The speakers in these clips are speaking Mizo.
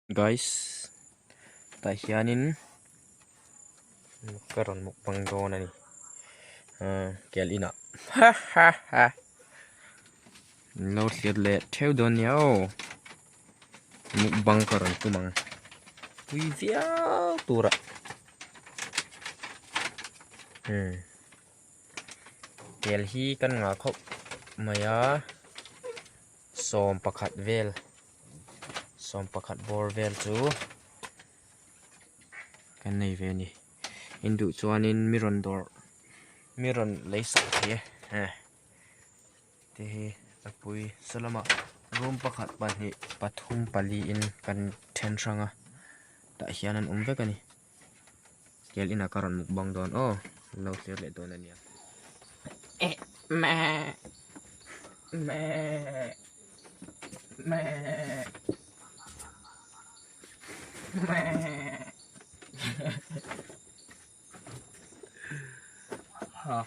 Guys tah hianin ka rawn mukbang dawn a ni ahh kel inah ha ha ha min lo thlir leh theuh dawn nia aw mukbang ka rawn tum ang pui viau turah umm kel hi kan ngah khawp mai a 11 vel. 11 bawr vel chu kan nei ve a ni in duh chuanin mi rawn dawrh mi rawn lei sak thei e eh te hi a pui saw lamah room pakhat pahnih pathum pali in kan then hrang a tah hian an awm vek a ni kel inah ka rawn mukbang dawn aw an lo thlir leh dawn a nia eh meh meh. Meh. Meh. Ha.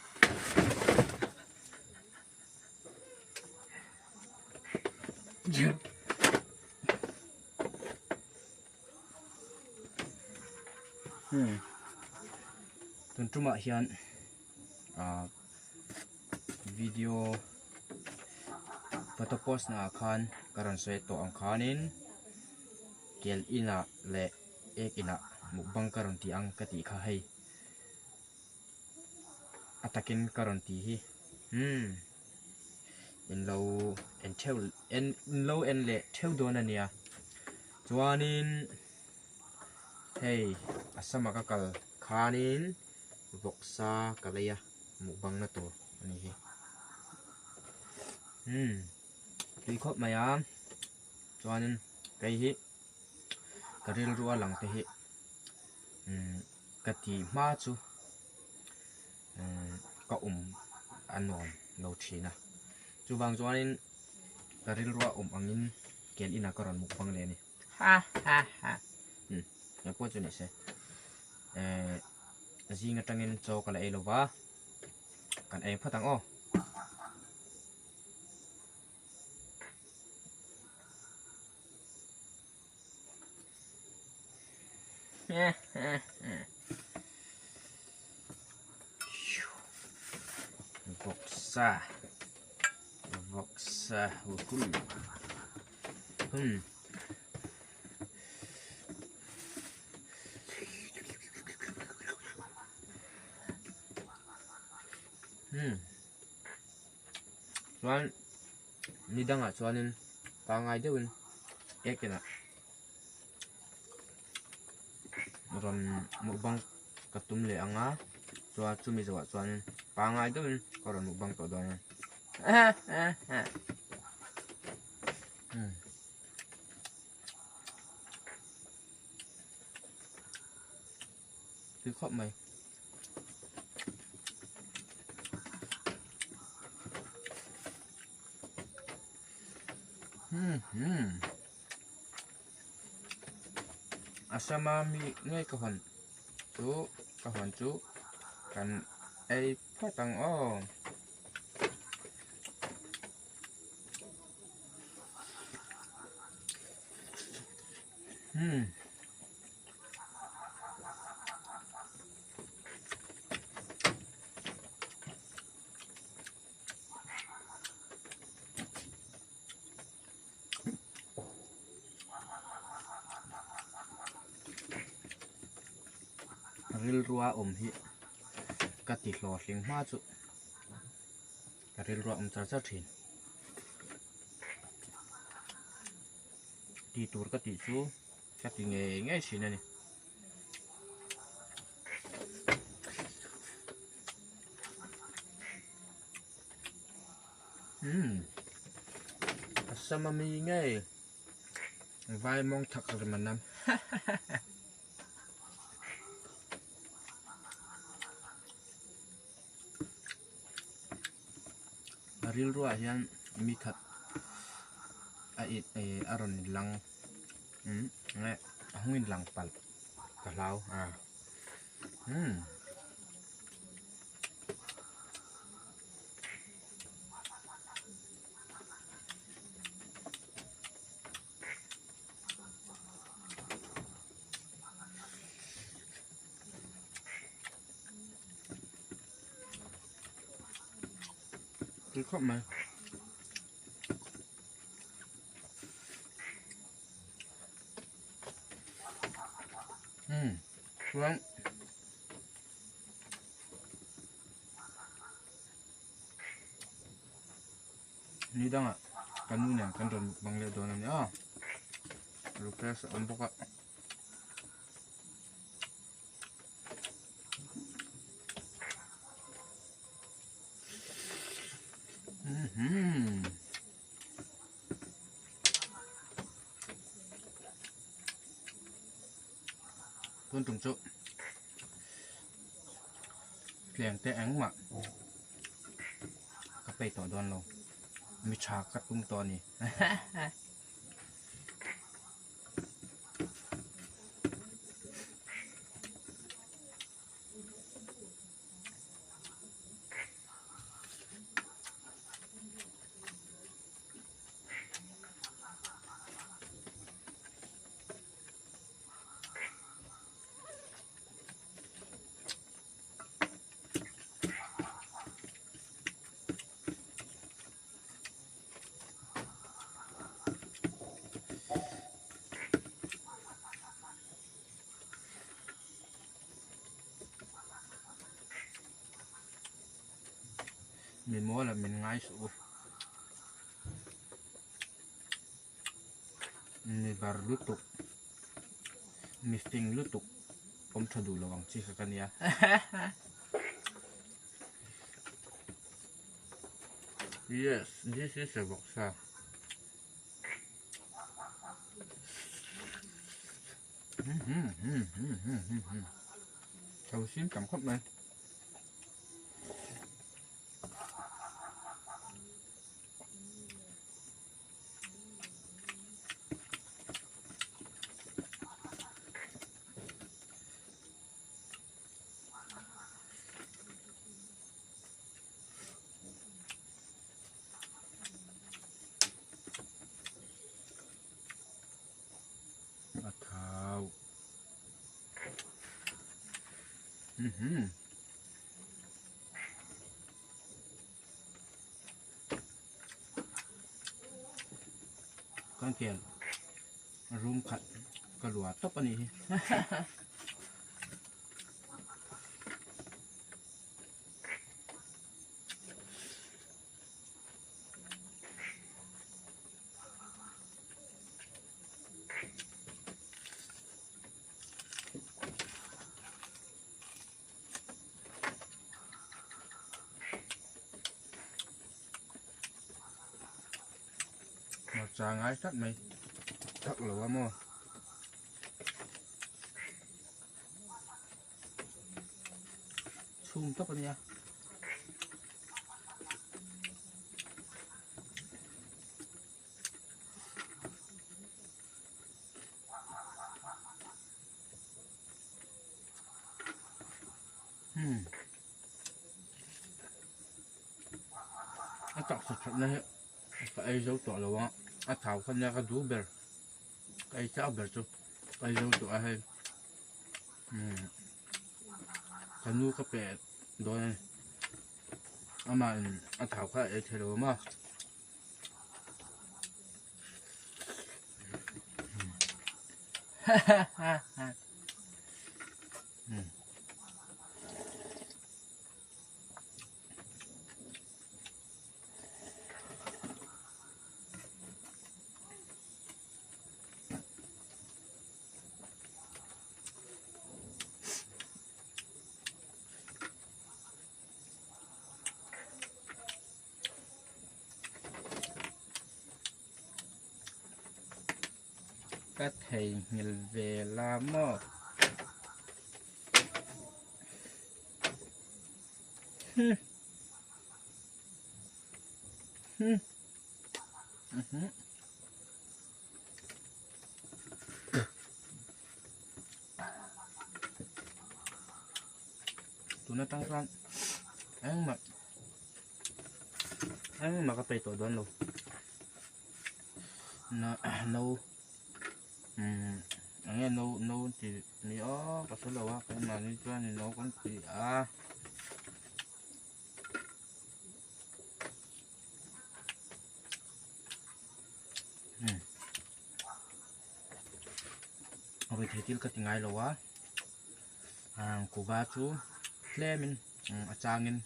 Hmm. Tun tumah hian ah video photo post na ah khan ka rawn sawi tawh ang khanin kel inah leh ek inah mukbang ka rawn ti ang ka tih kha hei a takin ka rawn ti hi umm in lo en theuh en in lo en leh theuh dawn a nia chuanin hei a sama ka kal khanin vawksa ka lei a. Mukbang na tur a ni hi umm tui khawp mai a chuanin kei hi ka rilru a lang te hi umm ka ti hma chu umm ka awm a nuam lo thin a chuvang chuanin ka rilru a awm angin kel inah ka rawn mukbang leh a ni ha ha ha umm engpawh chu ni se ehh. Zing atangin chaw ka la ei lo va, kan ei phawt ang aw. Vawksa vawksa huhu hmm. Hmm. Chuan ni dangah chuanin pangai deuhin ek inah rawn mukbang ka tum leh ang a chuan chumi zawhah chuanin pangai deuhin ka rawn mukbang tawh dawn a Hmm. Tui khawp mai. Hmm hmm. Asama mi ngei ka hawn chu ka hawn chu kan ei phawt ang aw. Hmm. Rilrua awm hi ka ti hlawhtling hma chu. Ka rilru a awm char char thin. Tih tur ka tih chu ka ti ngei ngei thin a ni. Umm a sam ami ngei vai mawng thak rem an nam hahaha. A rilruah hian mi khat a in eh a rawn lang umm nge a hung in lang palh ka hlau a umm. Tui khawp mai. Umm chuan ni dangah ka nu nen kan rawn mukbang leh dawn a nia request a awm bawk a. Tun tum chu tleng te engmah ka pei tawh dawn lo mi tha ka tum tawh a ni. Mi mawl ah min ngai suh u. Mi bar lutuk, mi fing lutuk awm tha duh lo ang chi kha ka nia. Yes, this is a vawksa. Thau sim tam khawp mai. A thau. Mhm. Kan kel room khat ka luah tawp a nih hi. Hmarcha ngai tlat mai thak lo a maw. Chhum tawp a nia. Hmm. A taksa thatna hi ka ei zo tawh lo a, a thau kha nia ka duh ber. Ka ei chak ber chu ka ei zo tawh a hei. Hmm. Ka nu ka pe dawn a ni. Amah in a thau kha a ei thei lo a maw. Ka theihnghilh ve la maw? Hmm. Hmm. Mhm. Tuna tang chuan engmah engmah ka pei tawh dawn lo na no umm enge no no ti ni aw ka hre lo a keimahni chuan no kan ti a. Ruithei thil ka ti ngai lo a, kuva chu tlemin a changin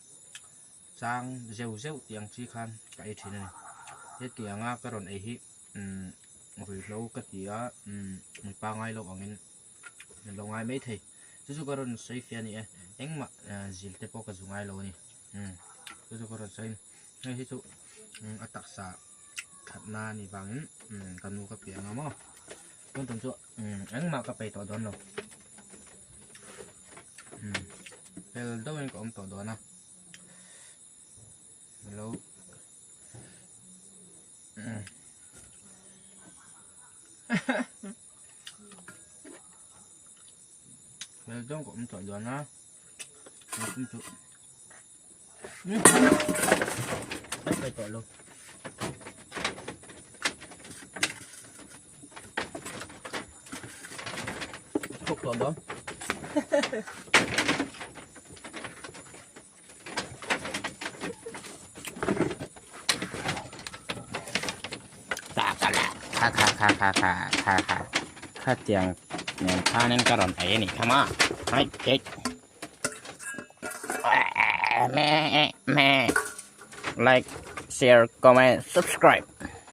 chang zeuh zeuh tih ang chi khan ka ei thin a ni. Hetianga ka rawn ei hi ruihhlo ka ti a, mi pangai loh angin min lo ngai mai thei. Chu chu ka rawn sawi fiah a ni e, engmah zil te pawh ka zu ngai lo a ni. Chu chu ka rawn sawi a ni. Hei hi chu a taksa thatna a nih vangin ka nu ka piang a maw tun tum chu engmah ka pei tawh dawn lo fel deuhin ka awm tawh dawn a lo fel deuhin ka awm tawh dawn a tun chu Ay, tolo. Cook to ba? Kha kha kha kha kha kha kha kha tiang nen khanin ka rawn ei a nih kha maw hai cake Like, share, comment, subscribe.